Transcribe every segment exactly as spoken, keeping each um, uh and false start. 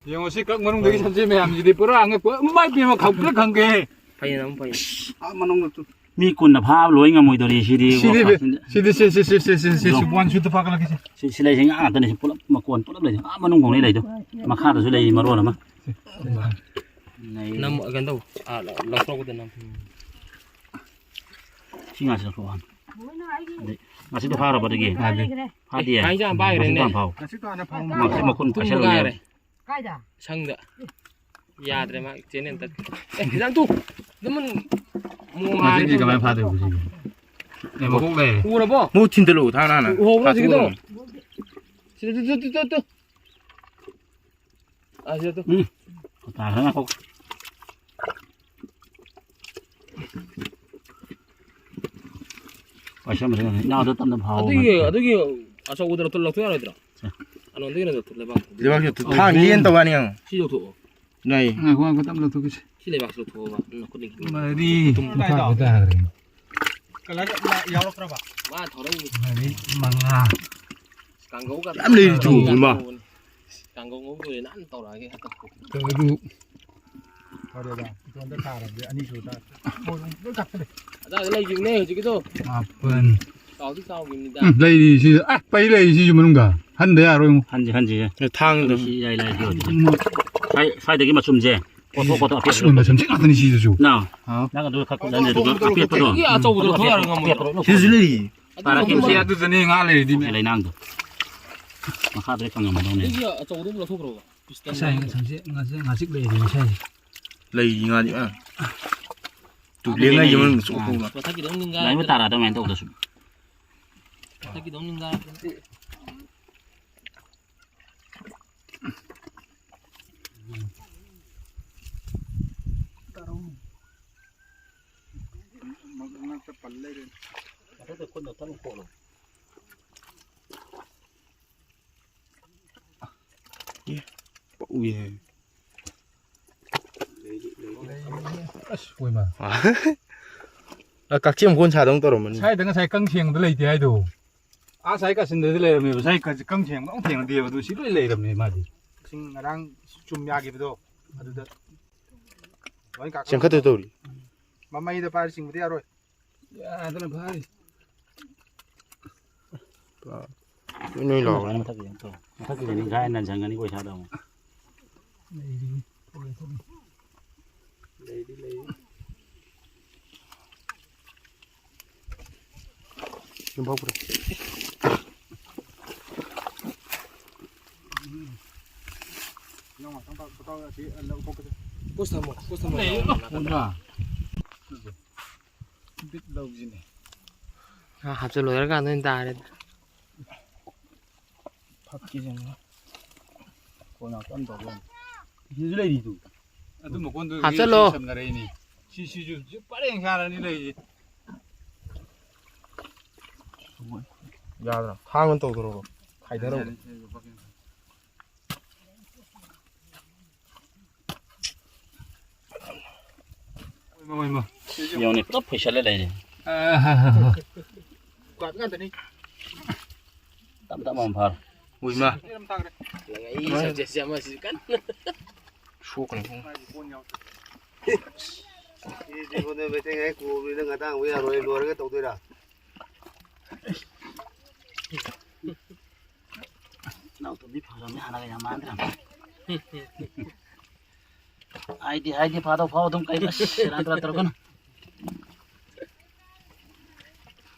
ꯌꯦꯡꯉꯣ, ꯁꯤ ꯀꯛ ꯃꯅꯨꯡꯗꯒꯤ ꯁꯟꯁꯦ ꯃꯌꯥꯝꯁꯤꯗꯤ ꯄꯨꯔꯥ ꯑꯉꯛꯄ꯫ ꯏꯃꯥꯏ ꯄꯦꯝꯃ, ꯈꯪꯄ꯭ꯔꯦꯛ ꯈꯪꯒꯦ꯫ ꯐꯩꯌꯦꯅ ꯑꯃꯨꯛ ꯐꯩ꯫ ꯑꯥ, ꯃꯅꯨꯡꯗ ꯇꯨ-, ꯃꯤ ꯀꯨꯟꯅ ꯐꯥꯕ ꯂꯣꯏ ꯉꯝꯃꯣꯏꯗꯧꯔꯤ ꯁꯤꯗꯤ꯫ ꯁꯤꯗꯤ ꯋꯥ-, ꯕꯦ-, ꯁꯤꯗꯤ ꯁꯦ, ꯁꯦ, ꯁꯦ, ꯁꯦ, ꯁꯦ, ꯁꯦ, ꯌꯣ꯫ ꯁꯤ ꯕꯣꯟ ꯁꯨꯠꯇ ꯐꯥꯒꯠꯂꯛꯀꯦꯁꯦ꯫ ꯁꯤ, ꯁꯤ ꯂꯩꯁꯦ ꯉꯥ ꯉꯥꯛꯇꯅꯤ꯫ ꯁꯤ ꯄꯨꯂꯞ ꯃꯀꯣꯟ ꯄꯨꯂꯞ ꯂꯩꯁꯦ꯫ ꯑꯥ, ꯃꯅꯨꯡ ꯈꯣꯡꯅꯤ ꯂꯩꯗꯣ꯫ ꯃꯈꯥꯗꯁꯨ ꯂꯩ ꯃꯔꯣꯟ ꯑꯃ꯫ ꯅꯝ-, ꯀꯩꯅꯣ ꯇꯧ꯫ ꯑꯥ, ꯂꯧꯊꯣꯔꯛꯄꯗ ꯅꯝ꯫ ꯁꯤ ꯉꯥꯁꯤ ꯂꯧꯊꯣꯛꯑꯣ ꯍꯥꯟꯅ꯫ ꯑꯗꯩ ꯉꯥꯁꯤꯗꯣ ꯐꯥꯔꯕ ꯑꯗꯒꯤ? ꯐꯥꯗꯦ꯫ ꯐꯥꯗꯤꯌꯦ? ꯉꯥꯁꯤ ꯍꯥꯟꯅ ꯐꯥꯈ꯭ꯔꯦꯅꯦ꯫ ꯉꯥꯁꯤ ꯍꯥꯟꯅ ꯐꯥꯎ꯫ ꯉꯥꯁꯤ ꯍꯥꯟꯅ ꯐꯥꯎ꯫ ꯉꯥꯁꯤ ꯃꯈꯨꯟ ꯇꯨꯝꯕ ꯄꯥꯏꯁꯜꯂꯨꯅꯦ꯫ ꯀꯥꯏꯔꯦ꯫ ꯀꯥꯏꯗ? ꯁꯪꯗ꯫ ꯌꯥꯗ꯭ꯔꯦ, ꯃꯥ ꯆꯦꯅꯦꯜ ꯇꯠꯈ꯭ꯔꯦ꯫ ꯑꯦ, ꯌꯥꯝ ꯇꯨ꯫ ꯑꯗꯨꯝ ꯃꯣꯡ ꯉꯁꯤꯗꯤ ꯍꯥꯏꯔꯦ꯫ ꯀꯃꯥꯏꯅ ꯐꯥꯗꯣꯏꯕ ꯁꯤꯗꯤ? ꯑꯦ, ꯃꯀꯣꯛ ꯂꯩꯔꯦ꯫ ꯎꯔꯕꯣ? ꯃꯨ ꯊꯤꯟꯗꯠꯂꯨ, ꯊꯥꯡ ꯍꯥꯟꯅ꯫ ꯎꯍꯧꯕ꯭ꯔꯣ ꯍꯧꯖꯤꯛꯀꯤꯗꯣ? ꯊꯥꯡ ꯇꯨ꯫ ꯁꯤꯗ, ꯇꯨ, ꯇꯨ, ꯇꯨ, ꯇꯨ꯫ ꯑꯥ, ꯁꯤꯗ ꯇꯨ꯫ ꯎꯝ꯫ ꯇꯥꯈ꯭ꯔꯦ, ꯉꯥꯏꯈꯣ꯫ ꯄꯥꯏꯁꯟꯕꯁꯦ ꯏꯅꯥꯎꯗ ꯇꯞꯅ ꯐꯥꯎ꯫ ꯑꯗꯨꯒꯤ, ꯑꯗꯨꯒꯤ ꯑꯆꯧꯕꯗꯣ ꯂꯧꯊꯣꯛ ꯌꯥꯔꯣꯏꯗ꯭ꯔꯣ? ꯁꯦ꯫ ꯑꯅꯣꯟꯗꯒꯤ ꯂꯧꯊꯣꯛ ꯂꯩꯕꯥꯛ꯫ ꯂꯩꯕꯥꯛꯁꯦ ꯊꯥꯡ ꯂꯦꯟ ꯇꯧꯕꯅꯤ ꯌꯦꯡꯉꯣ꯫ ꯁꯤ ꯂꯧꯊꯣꯛꯑꯣ꯫ ꯌꯥꯏꯌꯦ꯫ ꯉꯥꯏꯈꯣ, ꯉꯥꯏꯈꯣ, ꯇꯞꯅ ꯂꯧꯊꯣꯛꯈꯤꯁꯦ꯫ ꯁꯤ ꯂꯩꯕꯥꯛꯁꯤ ꯂꯧꯊꯣꯛꯑꯣꯕ꯫ ꯅꯪ ꯅꯈꯨꯠꯅ ꯃꯔꯤ꯫ ꯃꯈꯥ ꯂꯣꯏ ꯇꯥꯈ꯭ꯔꯦ꯫ ꯀꯂꯔ ꯌꯥꯎꯔꯛꯇ꯭ꯔꯕ? ꯃꯥ ꯊꯧꯔꯛꯏꯅꯤ꯫ ꯃꯔꯤ, ꯃꯉꯥ꯫ ꯀꯥꯡꯒꯧꯒ ꯌꯥꯝ ꯂꯩꯔꯤ ꯇꯨ, ꯏꯃꯥ꯫ ꯀꯥꯡꯒꯧ ꯉꯧꯗꯣꯏꯅꯦ ꯅꯍꯥꯟ ꯇꯧꯔꯛꯑꯒꯦ ꯍꯟꯗꯛ꯫ ꯇꯔꯨꯛ꯫ ꯐꯔꯦꯗ, ꯏꯇꯣꯝꯇ ꯊꯥꯔꯕꯗꯤ ꯑꯅꯤ ꯁꯨ ꯇꯥꯔꯦ꯫ ꯂꯣꯏ ꯀꯥꯞꯊꯠꯂꯦ꯫ ꯑꯗꯥꯏꯗ ꯂꯩꯈꯤꯕꯅꯦ ꯍꯧꯖꯤꯛꯀꯤꯗꯣ꯫ ꯃꯥꯄꯟ꯫ ꯆꯥꯎꯗꯤ ꯆꯥꯎꯈꯤꯕꯅꯤꯗ꯫ ꯎꯝ, ꯂꯩꯔꯤ ꯁꯤ꯫ ꯑ, ꯄꯩ ꯂꯩꯔꯤ ꯁꯤꯁꯨ ꯃꯅꯨꯡꯗ꯫ ꯍꯟꯗ ꯌꯥꯔꯣꯏ ꯑꯃꯨꯛ꯫ ꯍꯟꯁꯤ, ꯍꯟꯁꯤ꯫ ꯊꯥꯡꯗꯣ꯫ ꯁꯤ ꯌꯥꯏ, ꯂꯥꯏ ꯁꯤ ꯑꯣꯏꯗꯣꯏꯅꯤ꯫ ꯁ꯭ꯋꯥꯏ-, ꯁ꯭ꯋꯥꯏꯗꯒꯤ ꯃꯆꯨꯝꯁꯦ꯫ ꯀꯣꯊꯣꯛ, ꯀꯣꯊꯣꯛ, ꯑꯁ, ꯑꯄꯦꯠꯄꯗꯣ꯫ ꯃꯆꯨꯝꯁꯦ ꯉꯥꯛꯇꯅꯤ ꯁꯤꯗꯁꯨ꯫ ꯅꯥꯎ꯫ ꯍꯥꯎ꯫ ꯅꯪ ꯑꯗꯨ ꯈꯛ ꯀꯣꯊꯣꯛ, ꯑꯗꯨꯒ ꯑꯄꯦꯠꯄꯗꯣ꯫ ꯑꯗꯨꯒꯤ ꯑꯆꯧꯕꯗꯣ ꯂꯧꯊꯣꯛ ꯌꯥꯔꯣꯏ, ꯉꯝꯃꯣꯏ꯫ ꯑꯄꯦꯠꯄꯗꯣ ꯂꯧꯊꯣꯛ꯫ ꯁꯤꯗꯁꯨ ꯂꯩꯔꯤ꯫ ꯄꯥꯔꯥ ꯀꯦꯝꯁꯦ꯫ ꯑꯗꯨ ꯑꯗꯨꯗꯅꯦ ꯉꯥ ꯂꯩꯔꯤꯗꯤ꯫ ꯂꯩꯅꯥꯡꯗꯣ꯫ ꯃꯈꯥꯗ ꯀꯪꯉꯝꯃꯗꯧꯅꯦ꯫ ꯑꯩꯒꯤ ꯑꯆꯧꯕꯗꯣ ꯑꯃꯨꯛ ꯂꯧꯊꯣꯛꯈ꯭ꯔꯣꯕ꯫ ꯉꯁꯥꯏ, ꯉꯁꯥꯏ, ꯉꯁꯥꯏ, ꯉꯥꯆꯤꯛ ꯂꯩꯔꯤ ꯉꯁꯥꯏ꯫ ꯂꯩꯔꯤ ꯉꯥꯗꯤ ꯃꯌꯥꯝ꯫ ꯇꯨ ꯂꯦꯡꯉꯥꯏꯒꯤ ꯃꯅꯨꯡꯗ ꯆꯣꯞꯄ ꯑꯃ꯫ ꯃꯊꯛꯀꯤꯗꯣ ꯑꯃꯨꯛ ꯅꯤꯡꯒꯥꯏ-, ꯂꯥꯏꯃ ꯇꯥꯔꯛꯑꯗꯧ ꯑꯗꯨꯃꯥꯏꯅ ꯇꯧꯗ꯭ꯔꯁꯨ꯫ ꯃꯊꯛꯀꯤꯗꯣ ꯑꯃꯨꯛ ꯅꯤꯡꯒꯥꯏ-, ꯃꯊꯛꯇ ꯈꯨꯠꯅ ꯊꯝ ꯈꯣꯠꯂꯣ꯫ ꯑꯦ, ꯄꯛꯎꯏꯍꯦ꯫ ꯑꯁ, ꯑꯣꯏꯃꯥ꯫ ꯑ, ꯀꯛꯆꯦꯡ ꯃꯀꯣꯟ ꯁꯥꯗꯧꯅ ꯇꯧꯔꯝꯃꯅꯤ꯫ ꯁ꯭ꯋꯥꯏꯗ ꯉꯁꯥꯏ ꯀꯪ ꯁꯦꯡꯕꯗ ꯂꯩꯇꯦ ꯍꯥꯏꯗꯣ꯫ ꯑꯥ, ꯁ꯭ꯋꯥꯏ ꯀꯥꯆꯤꯟꯗꯗꯤ ꯂꯩꯔꯝꯃꯦꯕ꯫ ꯁ꯭ꯋꯥꯏ ꯀꯥꯆꯤꯟ ꯀꯪ ꯁꯦꯡꯕꯗ ꯑꯃꯨꯛ ꯊꯦꯡꯅꯗꯦꯕ꯫ ꯑꯗꯨ ꯁꯤ ꯂꯣꯏ ꯂꯩꯔꯝꯃꯦ ꯃꯥꯗꯤ꯫ ꯉꯔꯥꯡ ꯆꯨꯝ ꯌꯥꯈꯤꯕꯗꯣ ꯑꯗꯨꯗ ꯂꯣꯏ ꯀꯥꯈꯠꯂꯛꯄ꯫ ꯆꯦꯟꯈꯠꯇꯣꯏ ꯇꯧꯔꯤ꯫ ꯃꯃꯩꯗ ꯄꯥꯏꯔ ꯆꯤꯡꯕꯗꯤ ꯌꯥꯔꯣꯏ꯫ ꯌꯥꯗꯅ ꯐꯥꯔꯤ꯫ ꯅꯣꯏ ꯂꯥꯎꯔꯦ꯫ ꯃꯊꯛꯀꯤ ꯌꯦꯡꯉꯣ꯫ ꯃꯊꯛꯀꯤꯗꯤ ꯅꯤꯡꯈꯥꯏ ꯅꯟꯁꯟꯒꯅꯤꯀꯣ ꯏꯁꯥꯗ ꯑꯃꯨꯛ꯫ ꯂꯩꯔꯤ꯫ ꯂꯩꯗꯤ ꯂꯩ꯫ ꯌꯨꯝꯐꯥꯎ ꯄꯨꯔꯦ꯫ ꯄꯣꯁ ꯊꯝꯃꯣ, ꯄꯣꯁ ꯊꯝꯃꯣ꯫ ꯂꯩꯌꯦ꯫ ꯕꯤꯠ ꯂꯧꯁꯤꯅꯦ꯫ ꯉꯥ ꯍꯥꯞꯆꯤꯜ ꯂꯣꯏꯔꯀꯥꯟꯗ ꯑꯣꯏꯅ ꯇꯥꯔꯦꯗ꯫ ꯐꯛꯀꯤꯁꯤꯅ ꯀꯣꯟ ꯉꯥꯛꯇ ꯑꯃ ꯇꯧꯕ ꯌꯥꯅꯤ꯫ ꯁꯤꯁꯨ ꯂꯩꯔꯤꯗꯨ꯫ ꯑꯗꯨ ꯃꯀꯣꯟꯗꯨ ꯍꯥꯞꯆꯜꯂꯣ꯫ ꯁꯤꯁꯟꯈꯔꯦꯅꯦ꯫ ꯁꯤ, ꯁꯤꯁꯨ ꯍꯧꯖꯤꯛ ꯄꯔꯦꯡ ꯁꯥꯔꯅꯤ ꯂꯩꯔꯤꯁꯦ꯫ ꯌꯥꯗ꯭ꯔꯥ? ꯊꯥꯡꯅ ꯇꯧꯗ꯭ꯔꯣꯕ? ꯈꯥꯏꯗꯔꯣ? ꯌꯥꯅꯤ, ꯌꯥꯅꯤ, ꯌꯥꯅꯤ, ꯌꯥꯅꯤ꯫ ꯏꯃꯥ, ꯏꯃꯥ꯫ ꯌꯦꯡꯉꯨꯅꯦ, ꯄꯨꯂꯞ ꯐꯣꯏꯁꯜꯂ ꯂꯩꯔꯦ꯫ ꯑꯥ, ꯍꯥ, ꯍꯥ, ꯍꯥ꯫ ꯀ꯭ꯋꯥꯠ ꯉꯥꯛꯇꯅꯤ꯫ ꯇꯞ ꯇꯞ ꯑꯃ ꯐꯥꯔꯣ꯫ ꯎꯏꯃ꯫ ꯂꯪꯉꯛꯏ subjectꯁꯦ ꯑꯃꯁꯤ ꯀꯟꯅ꯫ ꯁꯣꯛꯀꯅꯤ꯫ ꯁꯤꯗꯤ ꯃꯩꯇꯩ ꯉꯥꯏ ꯀꯣꯕꯅꯤꯅ ꯉꯇꯥꯡꯕ ꯌꯥꯔꯣꯏ, ꯂꯣꯏꯔꯒ ꯇꯧꯗꯣꯏꯔꯥ? ꯏꯅꯥꯎꯇꯣꯝꯕꯤ ꯐꯪꯉꯝꯅꯤ ꯍꯥꯟꯅꯒ ꯌꯥꯝ ꯃꯥꯟꯗ꯭ꯔꯕꯅꯤ꯫ ꯍꯥꯏꯗꯤ, ꯍꯥꯏꯗꯤ ꯐꯥꯗꯧ ꯐꯥꯎ ꯑꯗꯨꯝ ꯀꯩꯅꯣ, ꯑꯁ, ꯁꯦꯔꯥꯟ ꯇꯨꯔꯥꯟ ꯇꯧꯔꯛꯀꯅꯨ꯫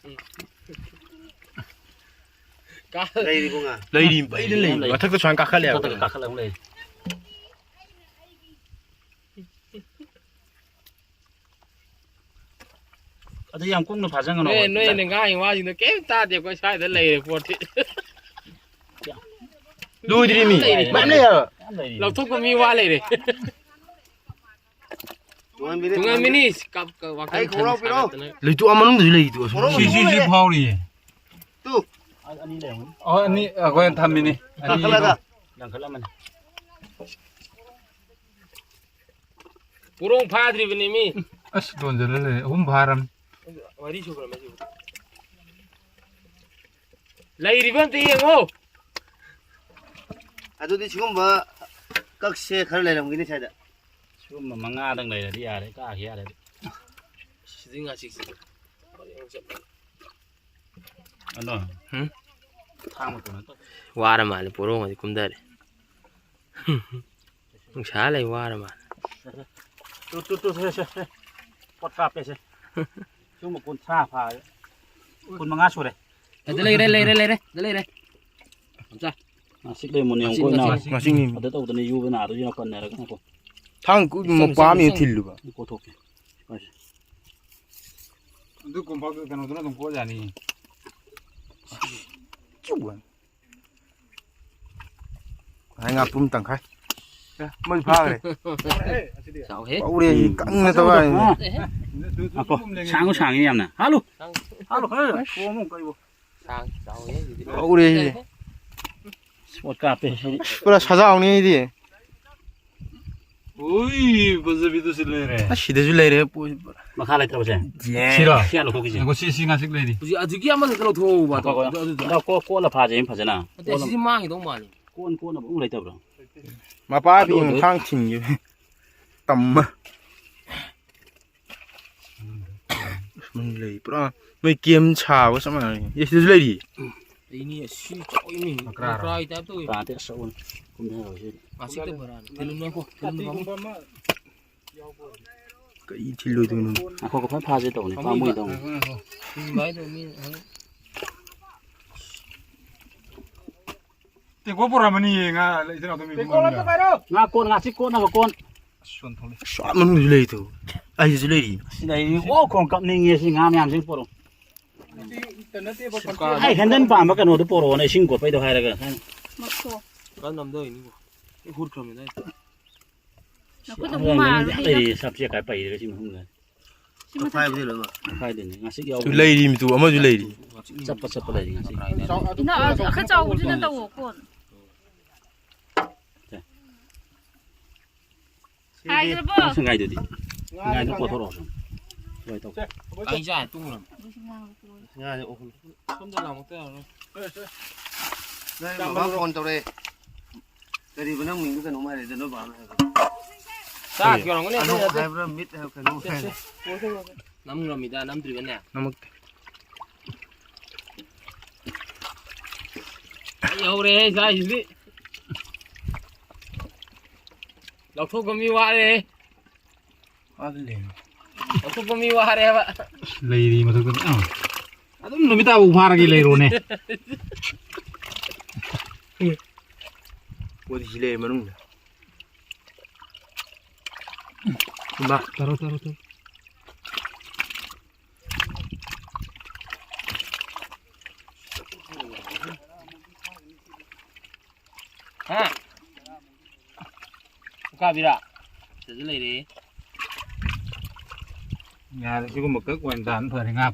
ꯂꯩꯔꯤꯕꯣ ꯉꯥ? ꯂꯩꯔꯤ, ꯄꯩꯗ ꯂꯩ꯫ ꯂꯩ꯫ ꯃꯊꯛꯇ ꯁꯨꯃꯥꯏꯅ ꯀꯥꯈꯠꯂꯦ ꯍꯥꯏꯕ꯫ ꯃꯊꯛꯇ ꯀꯥꯈꯠꯂ ꯑꯃꯨꯛ ꯂꯩ꯫ ꯑꯗꯨ ꯌꯥꯝ ꯀꯨꯡꯅ ꯐꯥꯖꯟꯒꯅꯣ꯫ ꯅꯣꯏ, ꯅꯣꯏꯅ ꯉꯥꯡꯉꯤ ꯋꯥꯁꯤꯡꯗꯣ ꯀꯩꯝ ꯇꯥꯗꯦ꯫ ꯑꯩꯈꯣꯏ ꯁ꯭ꯋꯥꯏꯗ ꯂꯩꯔꯦ ꯄꯣꯠꯇꯤ꯫ ꯂꯣꯏꯗ꯭ꯔꯤ ꯃꯤ꯫ ꯂꯩꯔꯤ꯫ ꯃꯌꯥꯝ ꯂꯩ ꯍꯥꯏꯕ꯫ ꯃꯌꯥꯝ ꯂꯩꯔꯤ꯫ ꯂꯧꯊꯣꯛꯄ ꯃꯤ ꯋꯥ ꯂꯩꯔꯦ꯫ ꯇꯨꯡꯍꯟꯕꯤꯅꯦ, ꯇꯨꯡꯍꯟꯕꯤꯅꯤ꯫ ꯀꯞ-, ꯀꯞ-, ꯋꯥꯈꯜ ꯑꯩ ꯈꯣꯡꯒ꯭ꯔꯥꯎ ꯈꯟ ꯄꯤꯔꯛꯑꯣ꯫ ꯁꯥꯒꯠꯇꯅ꯫ ꯂꯩꯇꯨ ꯑꯥ ꯃꯅꯨꯡꯗꯁꯨ ꯂꯩꯔꯤꯗꯨ ꯑꯁꯣꯝ꯫ ꯁꯤ, ꯁꯤ, ꯁꯤ ꯐꯥꯎꯔꯤꯌꯦ꯫ ꯇꯨ꯫ ꯑꯅꯤ ꯂꯩꯔꯝꯒꯅꯤ꯫ ꯑꯣ, ꯑꯅꯤ ꯑꯩꯈꯣꯏꯅ ꯊꯝꯃꯤꯅꯤ꯫ ꯑꯅꯤ ꯀꯥꯈꯠꯂꯒ꯫ ꯂꯪꯈꯠꯂꯝꯃꯅꯤ꯫ ꯄꯨꯔꯣꯡ ꯐꯥꯗ꯭ꯔꯤꯕꯅꯤ ꯃꯤ꯫ ꯑꯁ, ꯗꯣꯟꯖꯜꯂ ꯂꯩꯔꯦ꯫ ꯑꯍꯨꯝ ꯐꯥꯔꯝ꯫ ꯃꯔꯤ ꯁꯨꯈ꯭ꯔꯃꯦ ꯁꯤꯕꯨ꯫ ꯂꯩꯔꯤꯕ ꯑꯝꯇ ꯌꯦꯡꯉꯣ꯫ ꯑꯗꯨꯗꯤ ꯁꯤꯒꯨꯝꯕ ꯀꯛꯁꯦ ꯈꯔ ꯂꯩꯔꯝꯒꯅꯤ ꯁ꯭ꯋꯥꯏꯗ꯫ ꯁꯤꯒꯨꯝꯕ ꯃꯉꯥꯗꯪ ꯂꯩꯔꯗꯤ ꯌꯥꯔꯦ, ꯀꯛꯑꯒꯦ ꯌꯥꯔꯗꯤ꯫ ꯁꯤꯗꯤ ꯉꯥꯆꯤꯛꯁꯦ꯫ ꯑꯗꯣ, ꯍꯨꯝ? ꯊꯥꯡ ꯃꯇꯣꯟ ꯅꯠꯇꯕ꯫ ꯋꯥꯔ ꯃꯥꯜꯂꯦ, ꯄꯣꯔꯣꯡꯒꯗꯤ ꯀꯨꯝꯗꯔꯦ꯫ ꯅꯨꯡꯁꯥ ꯂꯩ ꯋꯥꯔ ꯃꯥꯜꯂꯦ꯫ ꯇꯨ, ꯇꯨ, ꯇꯨ, ꯁꯦ, ꯁꯦ, ꯁꯦ꯫ ꯄꯣꯠ ꯀꯥꯞꯄꯦꯁꯦ꯫ ꯁꯤꯒꯨꯝꯕ ꯀꯨꯟꯊ꯭ꯔꯥ ꯐꯥꯔꯦ꯫ ꯀꯨꯟꯃꯉꯥ ꯁꯨꯔꯦ꯫ ꯑꯗ ꯂꯩꯔꯦ, ꯂꯩꯔꯦ, ꯂꯩꯔꯦ, ꯑꯗ ꯂꯩꯔꯦ꯫ ꯃꯆꯥ꯫ ꯉꯥꯆꯤꯛ ꯂꯩ ꯃꯨꯟꯅ ꯌꯦꯡꯉꯨꯀꯣ, ꯉꯥꯆꯤꯛ, ꯏꯅꯥꯎ꯫ ꯉꯥꯆꯤꯛ, ꯉꯥꯆꯤꯛꯅꯤ꯫ ꯑꯗ ꯇꯧꯗꯅ ꯌꯨꯕ ꯅꯥꯗꯣꯏꯁꯤꯅ ꯀꯟꯅꯔꯒ ꯉꯥꯏꯈꯣ꯫ ꯊꯥꯡ ꯀꯨ-, ꯆꯪꯉꯨ, ꯃꯄꯥ ꯑꯃ ꯆꯪꯉꯨ, ꯍꯦꯛ ꯆꯪꯉꯨ꯫ ꯊꯤꯜꯂꯨꯕ꯫ ꯑꯩ ꯀꯣꯠꯊꯣꯛꯀꯦ꯫ ꯍꯣꯏ꯫ ꯑꯗꯨ ꯀꯣꯝꯄꯥꯛꯇꯨ ꯀꯩꯅꯣꯗꯨꯅ ꯑꯗꯨꯝ ꯀꯣꯠ ꯌꯥꯅꯤ꯫ ꯆꯨꯕ꯫ ꯉꯥꯏ ꯉꯥꯄ꯭ꯔꯨꯝ ꯇꯪꯈꯥꯏ꯫ ꯑꯦ, ꯃꯣꯏ ꯐꯥꯈ꯭ꯔꯦ꯫ ꯆꯥꯎꯍꯦ꯫ ꯄꯧꯔꯦ, ꯀꯪꯅ ꯇꯧꯔꯦ꯫ ꯑꯦ꯫ ꯉꯥꯏꯈꯣ, ꯁꯥꯡꯁꯨ ꯁꯥꯡꯉꯤ ꯌꯥꯝꯅ꯫ ꯍꯥꯜꯂꯨ꯫ ꯍꯥꯜꯂꯨ, ꯍꯦ, ꯄꯣꯝꯃꯨ ꯀꯩꯕꯨ꯫ ꯁꯥꯡ ꯆꯥꯎꯍꯦ ꯑꯗꯨꯗꯤ꯫ ꯄꯧꯔꯦ꯫ ꯄꯣꯠ ꯀꯥꯞꯄꯦ ꯁꯤꯗꯤ꯫ ꯄꯨꯔꯥ ꯁꯖꯥꯎꯅꯤ ꯑꯩꯗꯤ꯫ ꯎꯏ, ꯐꯖꯕꯤꯗꯨꯁꯨ ꯂꯩꯔꯦ꯫ ꯑꯁ, ꯁꯤꯗꯁꯨ ꯂꯩꯔꯦ, ꯄꯣꯠ꯫ ꯃꯈꯥ ꯂꯩꯇ꯭ꯔꯕꯁꯦ? ꯌꯦ꯫ ꯁꯤꯔꯣ? ꯁꯤ ꯍꯥꯟꯅ ꯂꯧꯊꯣꯛꯈꯤꯁꯦ꯫ ꯉꯥꯏꯈꯣ, ꯁꯤ, ꯁꯤ ꯉꯥꯆꯤꯛ ꯂꯩꯔꯤ꯫ ꯍꯧꯖꯤꯛ ꯑꯗꯨꯒꯤ ꯑꯃꯗꯨꯗ ꯂꯧꯊꯣꯛꯍꯧꯕ, ꯉꯥꯏꯈꯣ, ꯑꯗꯣ, ꯉꯥꯏꯈꯣ꯫ ꯑꯗꯨꯗ꯫ ꯉꯥꯏꯈꯣ, ꯀꯣ-, ꯀꯣꯠꯂ ꯐꯥꯁꯦ, ꯐꯖꯅ꯫ ꯅꯠꯇꯦ, ꯀꯣꯠꯂ-, ꯁꯤꯗꯤ ꯃꯥꯡꯈꯤꯗꯧ ꯃꯥꯜꯂꯦ꯫ ꯀꯣꯟ ꯀꯣꯠꯅꯕ ꯑꯃꯨꯛ ꯂꯩꯇꯕ꯭ꯔꯣ? ꯃꯄꯥ ꯑꯗꯨ ꯄꯤꯌꯨ, ꯑꯣꯏꯗꯣꯏ-, ꯊꯥꯡ ꯊꯤꯟꯒꯦ꯫ ꯇꯝꯃ꯫ ꯃꯣꯏ ꯂꯩ, ꯄꯨꯔꯥ ꯃꯣꯏ ꯀꯦꯝ ꯁꯥꯕꯒ ꯆꯞ ꯃꯥꯟꯅꯔꯦ꯫ ꯑꯦ, ꯁꯤꯗꯁꯨ ꯂꯩꯔꯤ꯫ ꯂꯩꯅꯤ, ꯑꯁꯤ ꯆꯥꯎꯏꯅꯦ꯫ ꯃꯀ꯭ꯔꯥꯔꯣ? ꯃꯀ꯭ꯔꯥꯒꯤ type ꯇꯧꯏ꯫ ꯀꯥꯗꯤ ꯑꯆꯧꯕꯅꯤ꯫ ꯀꯨꯝꯊꯔꯣꯏꯁꯤ꯫ ꯉꯥꯆꯤꯛꯇ ꯕꯣꯔꯥꯅꯤ꯫ ꯊꯤꯜꯂꯨꯅꯨ, ꯊꯤꯜꯂꯨꯅꯨ꯫ ꯀꯩ ꯊꯤꯜꯂꯣꯏꯗꯣꯏꯅꯣ? ꯉꯥꯏꯈꯣ, ꯐꯖꯅ ꯐꯥꯁꯦ ꯇꯧꯕꯅꯤ, ꯄꯥꯝꯃꯨꯏ ꯇꯧꯕꯅꯤ꯫ ꯊꯤꯟꯕ ꯍꯥꯏꯗꯣ ꯃꯤ, ꯇꯦꯡꯀꯣꯠ ꯄꯨꯔꯛꯑꯃꯅꯤꯌꯦ, ꯉꯥ ꯂꯩꯗꯅ ꯑꯗꯨꯝ ꯏꯕꯨꯡꯉꯣ꯫ ꯉꯥ ꯀꯣꯟ, ꯉꯥꯆꯤꯛ ꯀꯣꯠꯅꯕ ꯀꯣꯟ꯫ ꯑꯁ, ꯌꯣꯟ ꯊꯣꯛꯂꯦ꯫ ꯑꯁ, ꯑꯥ ꯃꯅꯨꯡꯗꯁꯨ ꯂꯩ ꯇꯧ꯫ ꯑꯩꯁꯨ ꯂꯩꯔꯤ꯫ ꯁꯤꯗ ꯑꯩ ꯑꯣ ꯈꯣꯡ ꯀꯞꯅꯤꯡꯉꯦ ꯁꯤ ꯉꯥ ꯃꯌꯥꯝꯁꯤ ꯄꯣꯔꯛꯑꯣ꯫ ꯑꯩ ꯍꯦꯟꯗꯜ ꯄꯥꯝꯕ ꯀꯩꯅꯣꯗꯣ ꯄꯣꯔꯛꯑꯣꯅꯦ, ꯏꯁꯤꯡ ꯀꯣꯠꯄꯩꯗꯣ ꯍꯥꯏꯔꯒ꯫ ꯃꯈꯣ꯫ ꯀꯟ ꯅꯝꯗꯧꯔꯤꯅꯤꯀꯣ꯫ ꯑꯩ ꯍꯨꯠꯈ꯭ꯔꯃꯤꯅ ꯑꯩ꯫ ꯅꯈꯨꯠꯅ ꯁꯤ ꯍꯨꯃꯥꯡ ꯑꯉꯥꯡ ꯂꯩꯔꯤ, ꯁꯞ ꯆꯦꯛ ꯀꯥꯏ ꯄꯩꯔꯒ ꯁꯤ ꯃꯅꯨꯡꯗ꯫ ꯁꯤ ꯃꯊꯛꯇ꯫ ꯄꯣꯈꯥꯏꯕꯗꯤ ꯂꯣꯏꯅꯃꯛ꯫ ꯄꯣꯈꯥꯏꯗꯣꯏꯅꯦ, ꯉꯥꯆꯤꯛ ꯌꯥꯎꯕ꯫ ꯂꯩꯔꯤ ꯃꯤꯇꯨ ꯑꯃꯁꯨ ꯂꯩꯔꯤ꯫ ꯆꯞꯄ ꯆꯞꯄ ꯂꯩꯔꯤ ꯉꯥꯆꯤꯛ꯫ ꯏꯅꯥꯎ, ꯈꯔ ꯆꯥꯎꯕꯗꯨꯅ ꯇꯧꯋꯣ ꯀꯣꯟ꯫ ꯁꯦ꯫ ꯍꯥꯏꯗ꯭ꯔꯕꯣ? ꯅꯪ ꯁꯪꯒꯥꯏꯗꯨꯗꯤ? ꯁꯪꯒꯥꯏꯗꯣ ꯀꯣꯊꯣꯔꯛꯑꯣ ꯁꯨꯝ꯫ ꯁꯨꯃꯥꯏꯅ ꯇꯧ꯫ ꯁꯦ, ꯑꯩꯈꯣꯏ ꯆꯦ꯫ ꯀꯩ ꯆꯥ ꯇꯨꯝꯈ꯭ꯔꯕ? ꯉꯥꯅꯦ ꯑꯣꯛ꯫ ꯁꯣꯝꯗ ꯂꯥꯛꯃꯛꯇ ꯌꯥꯔꯣꯏ꯫ ꯁꯦ, ꯁꯦ꯫ ꯅꯪ ꯃꯃꯥ ꯐꯣꯟ ꯇꯧꯔꯛꯑꯦ꯫ ꯀꯔꯤꯕ ꯅꯪ ꯃꯤꯡꯗꯣ ꯀꯩꯅꯣꯝ ꯍꯥꯏꯔꯦꯗ, ꯅꯣꯏ ꯕꯥꯅ ꯍꯥꯏꯕꯗꯣ? ꯆꯥꯛ ꯀꯔꯤ? ꯌꯧꯔꯝꯒꯅꯤ, ꯑꯅꯧ ꯑꯗꯨ ꯅꯠꯇꯦ꯫ ꯍꯥꯏꯕ꯭ꯔꯥ, ꯃꯤꯠ ꯍꯥꯏꯕ꯭ꯔꯥ, ꯀꯩꯅꯣꯝ ꯁꯦ, ꯁꯦ, ꯍꯥꯏꯔꯦ꯫ ꯄꯨꯔꯁꯦ, ꯄꯨꯔꯁꯦ꯫ ꯅꯝꯈ꯭ꯔꯃꯤꯗ, ꯅꯝꯗ꯭ꯔꯤꯕꯅꯦ? ꯅꯃꯛꯇꯦ꯫ ꯑꯩ ꯌꯧꯔꯦꯍꯦ, ꯆꯥꯏꯁꯤꯗꯤ꯫ ꯂꯧꯊꯣꯛꯄ ꯃꯤ ꯋꯥꯔꯦꯍꯦ꯫ ꯑꯗꯨ ꯂꯩꯔꯦ꯫ ꯂꯧꯊꯣꯛꯄ ꯃꯤ ꯋꯥꯔꯦ ꯍꯥꯏꯕ꯫ ꯑꯁ, ꯂꯩꯔꯤ ꯃꯊꯛꯇ ꯃꯌꯥꯝ꯫ ꯑꯗꯨꯝ ꯅꯨꯃꯤꯠ ꯇꯥꯐꯥꯎ ꯐꯥꯔꯒꯦ ꯂꯩꯔꯣꯅꯦ꯫ ꯄꯣꯠꯁꯤ ꯂꯩꯔꯦ ꯃꯅꯨꯡꯗ꯫ ꯏꯃꯥ꯫ ꯇꯔꯣ, ꯇꯔꯣ, ꯇꯔꯣ꯫ ꯍꯥ? ꯎꯀꯥꯕꯤꯔꯥ? ꯁꯤꯗꯁꯨ ꯂꯩꯔꯦ꯫ ꯌꯥꯔꯦ, ꯁꯤꯒꯨꯝꯕ ꯀꯛ ꯑꯣꯏꯅ ꯇꯥꯟ ꯐꯔꯦ, ꯉꯥ